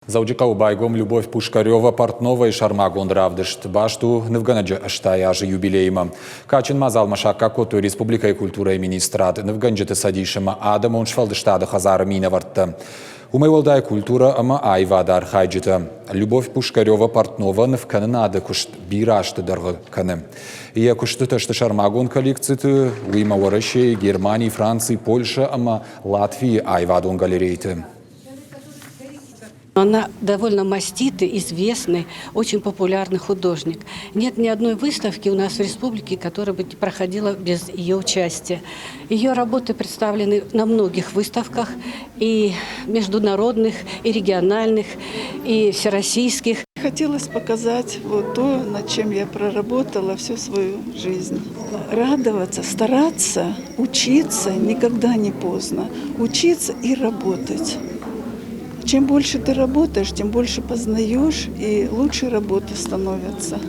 Дзӕуджыхъӕуы байгом Любовь Пушкарева Портновайы сӕрмагонд равдыст. Баст у нывгӕнӕджы 80 азы юбилейимӕ. Кадджын мадзалмӕ саккаг кодтой республикӕйы культурӕйы министрад, нывгӕнджыты цӕдис ӕмӕ адӕмон сфӕлдыстады хӕдзары минӕвӕрттӕ. Уымӕй уӕлдай культурӕ ӕмӕ аивады архайджытӕ. Любовь Пушкарева Портнова нывкӕнынады куыст бирӕ азты дӕргъы кӕны. Йӕ куыстытӕ сты сӕрмагонд коллекциты, уыимӕ Уӕрӕсейы, Германи, Франци, Польшӕ ӕмӕ Латвийы аивадон галерейты. Она довольно маститый, известный, очень популярный художник. Нет ни одной выставки у нас в республике, которая бы не проходила без ее участия. Ее работы представлены на многих выставках, и международных, и региональных, и всероссийских. Хотелось показать вот то, над чем я проработала всю свою жизнь. Радоваться, стараться, учиться никогда не поздно. Учиться и работать. Чем больше ты работаешь, тем больше познаешь, и лучше работы становятся.